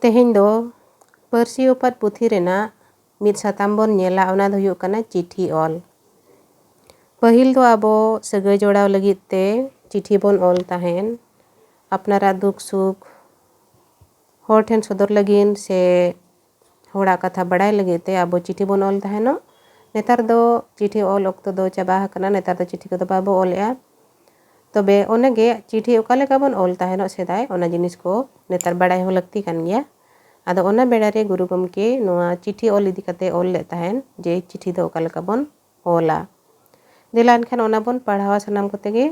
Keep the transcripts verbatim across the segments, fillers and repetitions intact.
ᱛᱮᱦᱮᱧ ᱫᱚ ᱯᱟᱹᱨᱥᱤ ᱚᱯᱟᱛ ᱯᱩᱛᱷᱤ ᱨᱮᱱᱟᱜ ᱢᱤᱫ ᱥᱟᱛᱟᱢ ᱵᱚᱱ ᱧᱮᱞᱟ, ᱚᱱᱟ ᱫᱚ ᱦᱩᱭᱩᱜ ᱠᱟᱱᱟ ᱪᱤᱴᱷᱤ ᱚᱞ᱾ ᱯᱟᱹᱦᱤᱞ ᱫᱚ ᱟᱵᱚ ᱥᱟᱹᱜᱟᱹᱭ ᱡᱚᱲᱟᱣ ᱞᱟᱹᱜᱤᱫ ᱛᱮ ᱪᱤᱴᱷᱤ ᱵᱚᱱ ᱚᱞ ᱛᱟᱦᱮᱱ, ᱟᱯᱱᱟᱨᱟᱜ ᱫᱩᱠ ᱥᱩᱠ ᱦᱚᱲ ᱴᱷᱮᱱ ᱥᱚᱫᱚᱨ ᱞᱟᱹᱜᱤᱫ ᱥᱮ ᱦᱚᱲᱟᱜ ᱠᱟᱛᱷᱟ ᱵᱟᱲᱟᱭ ᱞᱟᱹᱜᱤᱫ ᱛᱮ ᱟᱵᱚ ᱪᱤᱴᱷᱤ ᱵᱚᱱ ᱚᱞ ᱛᱟᱦᱮᱱᱚᱜ᱾ ᱱᱮᱛᱟᱨ ᱫᱚ ᱪᱤᱴᱷᱤ ᱚᱞ ᱚᱠᱛᱚ ᱫᱚ ᱪᱟᱵᱟ ᱟᱠᱟᱱᱟ, ᱱᱮᱛᱟᱨ ᱫᱚ ᱪᱤᱴᱷᱤ ᱠᱚᱫᱚ ᱵᱟᱵᱚ ᱚᱞᱮᱜᱼᱟ᱾ ᱛᱚᱵᱮ ᱚᱱᱮᱜᱮ ᱪᱤᱴᱷᱤ ᱚᱠᱟ ᱞᱮᱠᱟ ᱵᱚᱱ ᱚᱞ ᱛᱟᱦᱮᱱᱚᱜ ᱥᱮᱫᱟᱭ, ᱚᱱᱟ ᱡᱤᱱᱤᱥ ᱠᱚ ᱱᱮᱛᱟᱨ ᱵᱟᱲᱟᱭ ᱦᱚᱸ ᱞᱟᱹᱠᱛᱤ ᱠᱟᱱ ᱜᱮᱭᱟ᱾ ᱟᱫᱚ ᱚᱱᱟ ᱵᱮᱲᱟ ᱨᱮ ᱜᱩᱨᱩ ᱜᱚᱢᱠᱮ ᱱᱚᱣᱟ ᱪᱤᱴᱷᱤ ᱚᱞ ᱤᱫᱤ ᱠᱟᱛᱮ ᱚᱞ ᱞᱮᱫ ᱛᱟᱦᱮᱱ ᱡᱮ ᱪᱤᱴᱷᱤ ᱫᱚ ᱚᱠᱟ ᱞᱮᱠᱟ ᱵᱚᱱ ᱚᱞᱟ᱾ ᱫᱮᱞᱟ ᱮᱱᱠᱷᱟᱱ ᱚᱱᱟ ᱵᱚᱱ ᱯᱟᱲᱦᱟᱣᱟ ᱥᱟᱱᱟᱢ ᱠᱚᱛᱮ ᱜᱮ,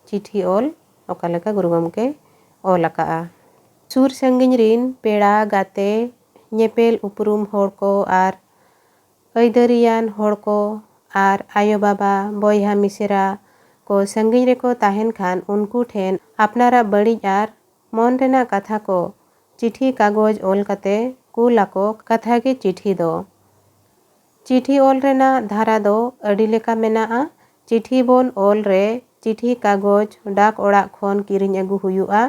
ᱪᱤᱴᱷᱤ ᱚᱞ ᱚᱠᱟ ᱞᱮᱠᱟ ᱜᱩᱨᱩ ᱜᱚᱢᱠᱮ ᱚᱞ ᱟᱠᱟᱜᱼᱟ᱾ ᱥᱩᱨ ᱥᱟᱺᱜᱤᱧ ᱨᱤᱱ ᱯᱮᱲᱟ, ᱜᱟᱛᱮ, ᱧᱮᱯᱮᱞ ᱩᱯᱨᱩᱢ ᱦᱚᱲ ᱠᱚ ᱟᱨ ᱟᱹᱭᱫᱟᱹᱨᱤᱭᱟᱱ ᱦᱚᱲ ᱠᱚ ᱟᱨ ᱟᱭᱳ ᱵᱟᱵᱟ, ᱵᱚᱭᱦᱟ ᱢᱤᱥᱮᱨᱟ ᱠᱚ ᱥᱟᱺᱜᱤᱧ ᱨᱮᱠᱚ ᱛᱟᱦᱮᱱ ᱠᱷᱟᱱ ᱩᱱᱠᱩ ᱴᱷᱮᱱ ᱟᱯᱱᱟᱨᱟᱜ ᱵᱟᱹᱲᱤᱡ ᱟᱨ ᱢᱚᱱ ᱨᱮᱱᱟᱜ ᱠᱟᱛᱷᱟ ᱠᱚ ᱪᱤᱴᱷᱤ ᱠᱟᱜᱚᱡᱽ ᱚᱞ ᱠᱟᱛᱮ ᱠᱩᱞ ᱟᱠᱚ ᱠᱟᱛᱷᱟ ᱜᱮ ᱪᱤᱴᱷᱤ ᱫᱚ᱾ ᱪᱤᱴᱷᱤ ᱚᱞ ᱨᱮᱱᱟᱜ ᱫᱷᱟᱨᱟ ᱫᱚ ᱟᱹᱰᱤ ᱞᱮᱠᱟ ᱢᱮᱱᱟᱜᱼᱟ᱾ ᱪᱤᱴᱷᱤ ᱵᱚᱱ ᱚᱞ ᱨᱮ ᱪᱤᱴᱷᱤ ᱠᱟᱜᱚᱡᱽ ᱰᱟᱠ ᱚᱲᱟᱜ ᱠᱷᱚᱱ ᱠᱤᱨᱤᱧ ᱟᱹᱜᱩ ᱦᱩᱭᱩᱜᱼᱟ᱾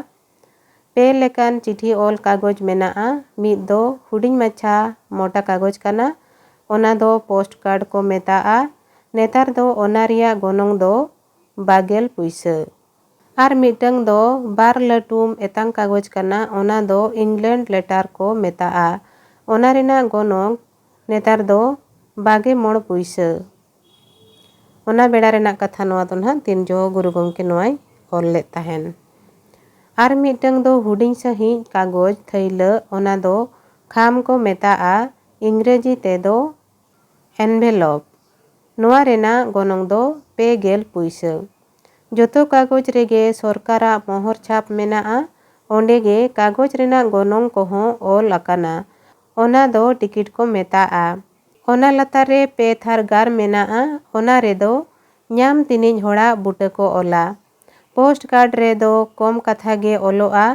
ᱯᱮ ᱞᱮᱠᱟᱱ ᱪᱤᱴᱷᱤ ᱚᱞ ᱠᱟᱜᱚᱡᱽ ᱢᱮᱱᱟᱜᱼᱟ᱾ ᱢᱤᱫ ᱫᱚ ᱦᱩᱰᱤᱧ ᱢᱟᱪᱷᱟ ᱢᱚᱴᱟ ᱠᱟᱜᱚᱡᱽ ᱠᱟᱱᱟ, ᱚᱱᱟ ᱫᱚ ᱯᱳᱥᱴ ᱠᱟᱨᱰ ᱠᱚ ᱢᱮᱛᱟᱜᱼᱟ᱾ ᱱᱮᱛᱟᱨ ᱫᱚ ᱚᱱᱟ ᱨᱮᱭᱟᱜ ᱜᱚᱱᱚᱝ ᱫᱚ ᱵᱟᱜᱮᱞ ᱯᱩᱭᱥᱟᱹ᱾ ᱟᱨ ᱢᱤᱫᱴᱟᱝ ᱫᱚ ᱵᱟᱨ ᱞᱟᱹᱴᱩᱢ ᱮᱛᱟᱝ ᱠᱟᱜᱚᱡᱽ ᱠᱟᱱᱟ, ᱚᱱᱟ ᱫᱚ ᱤᱝᱞᱮᱱᱰ ᱞᱮᱴᱟᱨ ᱠᱚ ᱢᱮᱛᱟᱜᱼᱟ᱾ ᱚᱱᱟ ᱨᱮᱱᱟᱜ ᱜᱚᱱᱚᱝ ᱱᱮᱛᱟᱨ ᱫᱚ ᱵᱟᱜᱮ ᱢᱚᱬ ᱯᱩᱭᱥᱟᱹ᱾ ᱚᱱᱟ ᱵᱮᱲᱟ ᱨᱮᱱᱟᱜ ᱠᱟᱛᱷᱟ ᱱᱚᱣᱟ ᱫᱚ ᱱᱟᱦᱟᱜ ᱛᱤᱱ ᱡᱚᱦᱚᱜ ᱜᱩᱨᱩ ᱜᱚᱢᱠᱮ ᱱᱚᱣᱟᱭ ᱚᱞ ᱞᱮᱫ ᱛᱟᱦᱮᱱ᱾ ᱟᱨ ᱢᱤᱫᱴᱟᱝ ᱫᱚ ᱦᱩᱰᱤᱧ ᱥᱟᱺᱦᱤᱡ ᱠᱟᱜᱚᱡᱽ ᱛᱷᱟᱹᱭᱞᱟᱹ, ᱚᱱᱟ ᱫᱚ ᱠᱷᱟᱢ ᱠᱚ ᱢᱮᱛᱟᱜᱼᱟ, ᱤᱝᱨᱮᱡᱤ ᱛᱮᱫᱚ ᱮᱱᱵᱷᱮᱞᱚᱯ᱾ ᱱᱚᱣᱟ ᱨᱮᱱᱟᱜ ᱜᱚᱱᱚᱝ ᱫᱚ ᱯᱮ ᱜᱮᱞ ᱯᱩᱭᱥᱟᱹ᱾ ᱡᱚᱛᱚ ᱠᱟᱜᱚᱡᱽ ᱨᱮᱜᱮ ᱥᱚᱨᱠᱟᱨᱟᱜ ᱢᱚᱦᱚᱨ ᱪᱷᱟᱯ ᱢᱮᱱᱟᱜᱼᱟ᱾ ᱚᱸᱰᱮ ᱜᱮ ᱠᱟᱜᱚᱡᱽ ᱨᱮᱱᱟᱜ ᱜᱚᱱᱚᱝ ᱠᱚᱦᱚᱸ ᱚᱞ ᱟᱠᱟᱱᱟ᱾ ᱚᱱᱟ ᱫᱚ ᱴᱤᱠᱤᱴ ᱠᱚ ᱢᱮᱛᱟᱜᱼᱟ᱾ ᱚᱱᱟ ᱞᱟᱛᱟᱨ ᱨᱮ ᱯᱮ ᱛᱷᱟᱨ ᱜᱟᱨ ᱢᱮᱱᱟᱜᱼᱟ᱾ ᱚᱱᱟ ᱨᱮᱫᱚ ᱧᱟᱢ ᱛᱤᱱᱤᱡ ᱦᱚᱲᱟᱜ ᱵᱩᱴᱟᱹ ᱠᱚ ᱚᱞᱟ᱾ ᱯᱳᱥᱴ ᱠᱟᱨᱰ ᱨᱮᱫᱚ ᱠᱚᱢ ᱠᱟᱛᱷᱟ ᱜᱮ ᱚᱞᱚᱜᱼᱟ᱾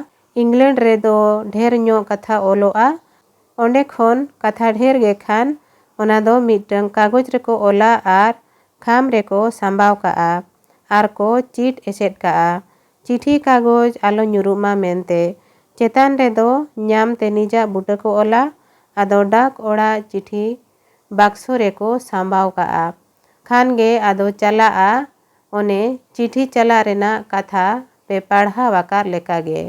ᱤᱝᱞᱮᱱᱰ ᱨᱮᱫᱚ ᱰᱷᱮᱨ ᱧᱚᱜ ᱠᱟᱛᱷᱟ ᱚᱞᱚᱜᱼᱟ᱾ ᱚᱸᱰᱮ ᱠᱷᱚᱱ ᱠᱟᱛᱷᱟ ᱰᱷᱮᱨ ᱜᱮ ᱠᱷᱟᱱ ᱚᱱᱟ ᱫᱚ ᱢᱤᱫᱴᱟᱝ ᱠᱟᱜᱚᱡᱽ ᱨᱮᱠᱚ ᱚᱞᱟ ᱟᱨ ᱠᱷᱟᱢ ᱨᱮᱠᱚ ᱥᱟᱸᱵᱟᱣ ᱠᱟᱜᱼᱟ ᱟᱨ ᱠᱚ ᱪᱤᱴ ᱮᱥᱮᱫ ᱠᱟᱜᱼᱟ᱾ ᱪᱤᱴᱷᱤ ᱠᱟᱜᱚᱡᱽ ᱟᱞᱚ ᱧᱩᱨᱩᱜ ᱢᱟ ᱢᱮᱱᱛᱮ᱾ ᱪᱮᱛᱟᱱ ᱨᱮᱫᱚ ᱧᱟᱢ ᱛᱮ ᱱᱤᱡᱟᱜ ᱵᱩᱴᱟᱹ ᱠᱚ ᱚᱞᱟ᱾ ᱟᱫᱚ ᱰᱟᱠ ᱚᱲᱟᱜ ᱪᱤᱴᱷᱤ ᱵᱟᱠᱥᱚ ᱨᱮᱠᱚ ᱥᱟᱢᱵᱟᱣ ᱠᱟᱜᱼᱟ᱾ ᱠᱷᱟᱱ ᱜᱮ ᱟᱫᱚ ᱪᱟᱞᱟᱜᱼᱟ ᱚᱱᱮ ᱪᱤᱴᱷᱤ ᱪᱟᱞᱟᱜ ᱨᱮᱱᱟᱜ ᱠᱟᱛᱷᱟ ᱯᱮ ᱯᱟᱲᱦᱟᱣ ᱟᱠᱟᱫ ᱞᱮᱠᱟᱜᱮ᱾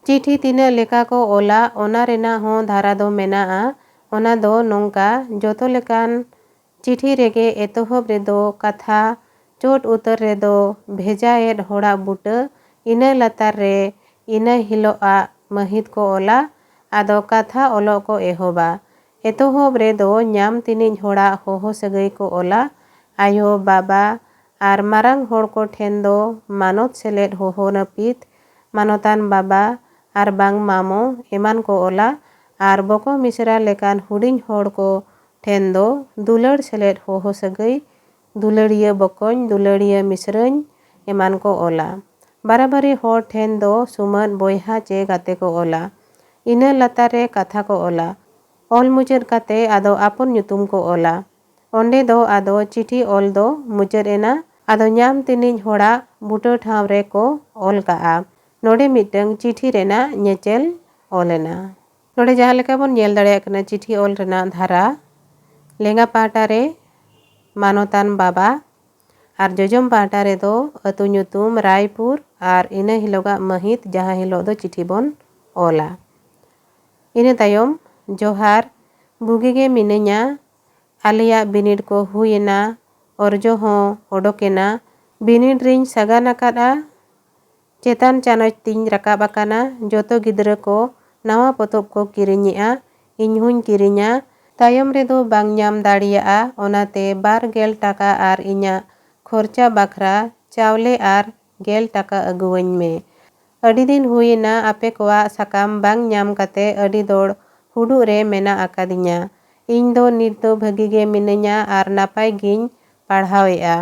ᱪᱤᱴᱷᱤ ᱛᱤᱱᱟᱹᱜ ᱞᱮᱠᱟ ᱠᱚ ᱚᱞᱟ, ᱚᱱᱟ ᱨᱮᱱᱟᱜ ᱦᱚᱸ ᱫᱷᱟᱨᱟ ᱫᱚ ᱢᱮᱱᱟᱜᱼᱟ᱾ ᱚᱱᱟ ᱫᱚ ᱱᱚᱝᱠᱟ, ᱡᱚᱛᱚ ᱞᱮᱠᱟᱱ ᱪᱤᱴᱷᱤ ᱨᱮᱜᱮ ᱮᱛᱚᱦᱚᱵ ᱨᱮᱫᱚ ᱠᱟᱛᱷᱟ, ᱪᱚᱴ ᱩᱛᱟᱹᱨ ᱨᱮᱫᱚ ᱵᱷᱮᱡᱟᱭᱮᱫ ᱦᱚᱲᱟᱜ ᱵᱩᱴᱟᱹ, ᱤᱱᱟᱹ ᱞᱟᱛᱟᱨ ᱨᱮ ᱤᱱᱟᱹ ᱦᱤᱞᱚᱜᱟᱜ ᱢᱟᱹᱦᱤᱛ ᱠᱚ ᱚᱞᱟ᱾ ᱟᱫᱚ ᱠᱟᱛᱷᱟ ᱚᱞᱚᱜ ᱠᱚ ᱮᱦᱚᱵᱟ᱾ ᱮᱛᱚᱦᱚᱵ ᱨᱮᱫᱚ ᱧᱟᱢ ᱛᱤᱱᱤᱡ ᱦᱚᱲᱟᱜ ᱦᱚᱦᱚ ᱥᱟᱹᱜᱟᱹᱭ ᱠᱚ ᱚᱞᱟ᱾ ᱟᱭᱳ, ᱵᱟᱵᱟ ᱟᱨ ᱢᱟᱨᱟᱝ ᱦᱚᱲ ᱠᱚ ᱴᱷᱮᱱ ᱫᱚ ᱢᱟᱱᱚᱛ ᱥᱮᱞᱮᱫ ᱦᱚᱦᱚ ᱱᱟᱹᱯᱤᱛ, ᱢᱟᱱᱚᱛᱟᱱ ᱵᱟᱵᱟ ᱟᱨ ᱵᱟᱝ ᱢᱟᱢᱚ ᱮᱢᱟᱱ ᱠᱚ ᱚᱞᱟ᱾ ᱟᱨ ᱵᱚᱠᱚ ᱢᱤᱥᱨᱟ ᱞᱮᱠᱟᱱ ᱦᱩᱰᱤᱧ ᱦᱚᱲ ᱠᱚ ᱴᱷᱮᱱ ᱫᱚ ᱫᱩᱞᱟᱹᱲ ᱥᱮᱞᱮᱫ ᱦᱚᱦᱚ ᱥᱟᱹᱜᱟᱹᱭ, ᱫᱩᱞᱟᱹᱲᱤᱭᱟᱹ ᱵᱚᱠᱚᱧ, ᱫᱩᱞᱟᱹᱲᱤᱭᱟᱹ ᱢᱤᱥᱨᱟᱹᱧ ᱮᱢᱟᱱ ᱠᱚ ᱚᱞᱟ᱾ ᱵᱟᱨᱟᱵᱟᱹᱨᱤ ᱦᱚᱲ ᱴᱷᱮᱱ ᱫᱚ ᱥᱩᱢᱟᱹᱫ, ᱵᱚᱭᱦᱟ ᱪᱮ ᱜᱟᱛᱮ ᱠᱚ ᱚᱞᱟ᱾ ᱤᱱᱟᱹ ᱞᱟᱛᱟᱨ ᱨᱮ ᱠᱟᱛᱷᱟ ᱠᱚ ᱚᱞᱟ᱾ ᱚᱞ ᱢᱩᱪᱟᱹᱫ ᱠᱟᱛᱮ ᱟᱫᱚ ᱟᱯᱚᱱ ᱧᱩᱛᱩᱢ ᱠᱚ ᱚᱞᱟ᱾ ᱚᱸᱰᱮ ᱫᱚ ᱟᱫᱚ ᱪᱤᱴᱷᱤ ᱚᱞ ᱫᱚ ᱢᱩᱪᱟᱹᱫ ᱮᱱᱟ᱾ ᱟᱫᱚ ᱧᱟᱢ ᱛᱤᱱᱤᱡ ᱦᱚᱲᱟᱜ ᱵᱩᱴᱟᱹ ᱴᱷᱟᱶ ᱨᱮᱠᱚ ᱚᱞ ᱠᱟᱜᱼᱟ᱾ ᱱᱚᱰᱮ ᱢᱤᱫᱴᱟᱝ ᱪᱤᱴᱷᱤ ᱨᱮᱱᱟᱜ ᱧᱮᱪᱮᱞ ᱚᱞ ᱮᱱᱟ᱾ ᱱᱚᱰᱮ ᱡᱟᱦᱟᱸ ᱞᱮᱠᱟ ᱵᱚᱱ ᱧᱮᱞ ᱫᱟᱲᱮᱭᱟᱜ ᱠᱟᱱᱟ, ᱪᱤᱴᱷᱤ ᱚᱞ ᱨᱮᱱᱟᱜ ᱫᱷᱟᱨᱟ, ᱞᱮᱸᱜᱟ ᱯᱟᱦᱴᱟ ᱨᱮ ᱢᱟᱱᱚᱛᱟᱱ ᱵᱟᱵᱟ ᱟᱨ ᱡᱚᱡᱚᱢ ᱯᱟᱦᱴᱟ ᱨᱮᱫᱚ ᱟᱹᱛᱩ ᱧᱩᱛᱩᱢ, ᱨᱟᱭᱯᱩᱨ ᱟᱨ ᱤᱱᱟᱹ ᱦᱤᱞᱳᱜᱟᱜ ᱢᱟᱹᱦᱤᱛ, ᱡᱟᱦᱟᱸ ᱦᱤᱞᱳᱜ ᱫᱚ ᱪᱤᱴᱷᱤ ᱵᱚᱱ ᱚᱞᱟ᱾ ᱤᱱᱟᱹ ᱛᱟᱭᱚᱢ, ᱡᱚᱦᱟᱨ, ᱵᱩᱜᱤ ᱜᱮ ᱢᱤᱱᱟᱹᱧᱟ᱾ ᱟᱞᱮᱭᱟᱜ ᱵᱤᱱᱤᱰ ᱠᱚ ᱦᱩᱭ ᱮᱱᱟ, ᱚᱨᱡᱚ ᱦᱚᱸ ᱚᱰᱚᱠ ᱮᱱᱟ᱾ ᱵᱤᱱᱤᱰ ᱨᱤᱧ ᱥᱟᱜᱟᱱ ᱟᱠᱟᱫᱼᱟ᱾ ᱪᱮᱛᱟᱱ ᱪᱟᱱᱟᱪ ᱛᱤᱧ ᱨᱟᱠᱟᱵ ᱟᱠᱟᱱᱟ᱾ ᱡᱚᱛᱚ ᱜᱤᱫᱽᱨᱟᱹ ᱠᱚ ᱱᱟᱣᱟ ᱯᱚᱛᱚᱵ ᱠᱚ ᱠᱤᱨᱤᱧᱮᱜᱼᱟ, ᱤᱧ ᱦᱚᱸᱧ ᱠᱤᱨᱤᱧᱟ᱾ ᱛᱟᱭᱚᱢ ᱨᱮᱫᱚ ᱵᱟᱝ ᱧᱟᱢ ᱫᱟᱲᱮᱭᱟᱜᱼᱟ, ᱚᱱᱟᱛᱮ ᱵᱟᱨ ᱜᱮᱞ ᱴᱟᱠᱟ ᱟᱨ ᱤᱧᱟᱹᱜ ᱠᱷᱚᱨᱪᱟ ᱵᱟᱠᱷᱨᱟ ᱪᱟᱣᱞᱮ ᱟᱨ ᱜᱮᱞ ᱴᱟᱠᱟ ᱟᱹᱜᱩᱣᱟᱹᱧ ᱢᱮ᱾ ᱟᱹᱰᱤ ᱫᱤᱱ ᱦᱩᱭᱮᱱᱟ ᱟᱯᱮ ᱠᱚᱣᱟᱜ ᱥᱟᱠᱟᱢ ᱵᱟᱝ ᱧᱟᱢ ᱠᱟᱛᱮ ᱟᱹᱰᱤ ᱫᱚᱲ ᱦᱩᱰᱩᱜ ᱨᱮ ᱢᱮᱱᱟᱜ ᱟᱠᱟᱫᱤᱧᱟ᱾ ᱤᱧ ᱫᱚ ᱱᱤᱛ ᱫᱚ ᱵᱷᱟᱹᱜᱤ ᱜᱮ ᱢᱤᱱᱟᱹᱧᱟ ᱟᱨ ᱱᱟᱯᱟᱭ ᱜᱤᱧ ᱯᱟᱲᱦᱟᱣᱮᱜᱼᱟ᱾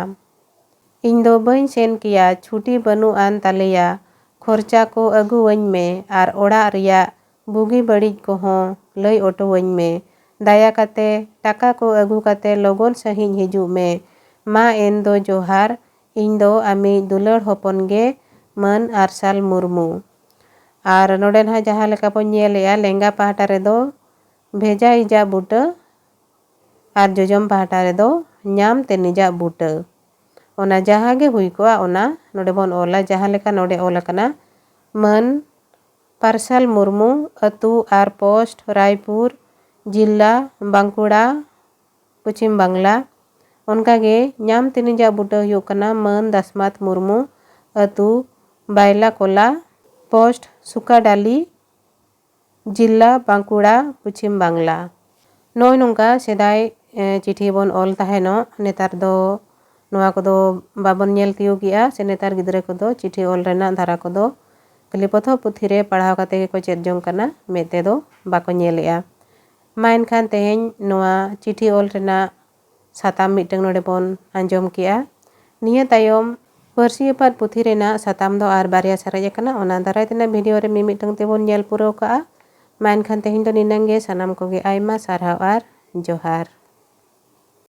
ᱤᱧ ᱫᱚ ᱵᱟᱹᱧ ᱥᱮᱱ ᱠᱮᱭᱟ, ᱪᱷᱩᱴᱤ ᱵᱟᱹᱱᱩᱜ ᱟᱱ ᱛᱟᱞᱮᱭᱟ᱾ ᱠᱷᱚᱨᱪᱟ ᱠᱚ ᱟᱹᱜᱩᱣᱟᱹᱧ ᱢᱮ ᱟᱨ ᱚᱲᱟᱜ ᱨᱮᱭᱟᱜ ᱵᱩᱜᱤ ᱵᱟᱹᱲᱤᱡ ᱠᱚᱦᱚᱸ ᱞᱟᱹᱭ ᱚᱴᱚᱣᱟᱹᱧ ᱢᱮ᱾ ᱫᱟᱭᱟ ᱠᱟᱛᱮ ᱴᱟᱠᱟ ᱠᱚ ᱟᱹᱜᱩ ᱠᱟᱛᱮ ᱞᱚᱜᱚᱱ ᱥᱟᱺᱦᱤᱡ ᱦᱤᱡᱩᱜ ᱢᱮ᱾ ᱢᱟ ᱮᱱ ᱫᱚ ᱡᱚᱦᱟᱨ, ᱤᱧ ᱫᱚ ᱟᱢᱤᱡ ᱫᱩᱞᱟᱹᱲ ᱦᱚᱯᱚᱱ ᱜᱮ, ᱢᱟᱹᱱ ᱟᱨᱥᱟᱞ ᱢᱩᱨᱢᱩ᱾ ᱟᱨ ᱱᱚᱰᱮ ᱱᱟᱦᱟᱜ ᱡᱟᱦᱟᱸ ᱞᱮᱠᱟ ᱵᱚᱱ ᱧᱮᱞᱮᱜᱼᱟ, ᱞᱮᱸᱜᱟ ᱯᱟᱦᱴᱟ ᱨᱮᱫᱚ ᱵᱷᱮᱡᱟ ᱤᱡᱟᱜ ᱵᱩᱴᱟᱹ ᱟᱨ ᱡᱚᱡᱚᱢ ᱯᱟᱦᱴᱟ ᱨᱮᱫᱚ ᱧᱟᱢ ᱛᱮᱱᱤᱡᱟᱜ ᱵᱩᱴᱟᱹ᱾ ᱚᱱᱟ ᱡᱟᱦᱟᱸ ᱜᱮ ᱦᱩᱭ ᱠᱚᱜᱼᱟ, ᱚᱱᱟ ᱱᱚᱰᱮ ᱵᱚᱱ ᱚᱞᱟ᱾ ᱡᱟᱦᱟᱸ ᱞᱮᱠᱟ ᱱᱚᱰᱮ ᱚᱞ ᱟᱠᱟᱱᱟ, ᱢᱟᱹᱱ ᱯᱟᱨᱥᱟᱞ ᱢᱩᱨᱢᱩ, ᱟᱹᱛᱩ ᱟᱨ ᱯᱳᱥᱴ ᱨᱟᱭᱯᱩᱨ, ᱡᱤᱞᱟ ᱵᱟᱸᱠᱩᱲᱟ, ᱯᱚᱪᱷᱤᱢ ᱵᱟᱝᱞᱟ᱾ ᱚᱱᱠᱟᱜᱮ ᱧᱟᱢ ᱛᱮᱱᱤᱡᱟᱜ ᱵᱩᱴᱟᱹ ᱦᱩᱭᱩᱜ ᱠᱟᱱᱟ ᱢᱟᱹᱱ ᱫᱟᱥᱢᱟᱛ ᱢᱩᱨᱢᱩ, ᱟᱹᱛᱩ ᱵᱟᱭᱞᱟᱠᱚᱞᱟ, ᱯᱳᱥᱴ ᱥᱩᱠᱟᱰᱟᱞᱤ, ᱡᱤᱞᱟ ᱵᱟᱸᱠᱩᱲᱟ, ᱯᱚᱪᱷᱤᱢ ᱵᱟᱝᱞᱟ᱾ ᱱᱚᱜᱼᱚᱭ ᱱᱚᱝᱠᱟ ᱥᱮᱫᱟᱭ, ᱮ, ᱪᱤᱴᱷᱤ ᱵᱚᱱ ᱚᱞ ᱛᱟᱦᱮᱱᱚᱜ᱾ ᱱᱮᱛᱟᱨ ᱫᱚ ᱱᱚᱣᱟ ᱠᱚᱫᱚ ᱵᱟᱵᱚᱱ ᱧᱮᱞ ᱛᱤᱭᱳᱜᱮᱜᱼᱟ, ᱥᱮ ᱱᱮᱛᱟᱨ ᱜᱤᱫᱽᱨᱟᱹ ᱠᱚᱫᱚ ᱪᱤᱴᱷᱤ ᱚᱞ ᱨᱮᱱᱟᱜ ᱫᱷᱟᱨᱟ ᱠᱚᱫᱚ ᱠᱷᱟᱹᱞᱤ ᱯᱚᱛᱷᱚᱵ ᱯᱩᱛᱷᱤ ᱨᱮ ᱯᱟᱲᱦᱟᱣ ᱠᱟᱛᱮ ᱜᱮᱠᱚ ᱪᱮᱫ ᱡᱚᱝ ᱠᱟᱱᱟ, ᱢᱮᱫ ᱛᱮᱫᱚ ᱵᱟᱠᱚ ᱧᱮᱞᱮᱜᱼᱟ᱾ ᱢᱟ ᱮᱱᱠᱷᱟᱱ ᱛᱮᱦᱮᱧ ᱱᱚᱣᱟ ᱪᱤᱴᱷᱤ ᱚᱞ ᱨᱮᱱᱟᱜ ᱥᱟᱛᱟᱢ ᱢᱤᱫᱴᱟᱝ ᱱᱚᱰᱮ ᱵᱚᱱ ᱟᱸᱡᱚᱢ ᱠᱮᱜᱼᱟ᱾ ᱱᱤᱭᱟᱹ ᱛᱟᱭᱚᱢ ᱯᱟᱹᱨᱥᱤ ᱟᱯᱟᱛ ᱯᱩᱛᱷᱤ ᱨᱮᱱᱟᱜ ᱥᱟᱛᱟᱢ ᱫᱚ ᱟᱨ ᱵᱟᱨᱭᱟ ᱥᱟᱨᱮᱡ ᱟᱠᱟᱱᱟ, ᱚᱱᱟ ᱫᱟᱨᱟᱭ ᱛᱮᱱᱟᱜ ᱵᱷᱤᱰᱤᱭᱳ ᱨᱮ ᱢᱤᱢᱤᱫᱴᱟᱝ ᱛᱮᱵᱚᱱ ᱧᱮᱞ ᱯᱩᱨᱟᱹᱣ ᱠᱟᱜᱼᱟ᱾ ᱢᱟ ᱮᱱᱠᱷᱟᱱ ᱛᱮᱦᱮᱧ ᱫᱚ ᱱᱤᱱᱟᱹᱝ ᱜᱮ᱾ ᱥᱟᱱᱟᱢ ᱠᱚᱜᱮ ᱟᱭᱢᱟ ᱥᱟᱨᱦᱟᱣ ᱟᱨ ᱡᱚᱦᱟᱨ᱾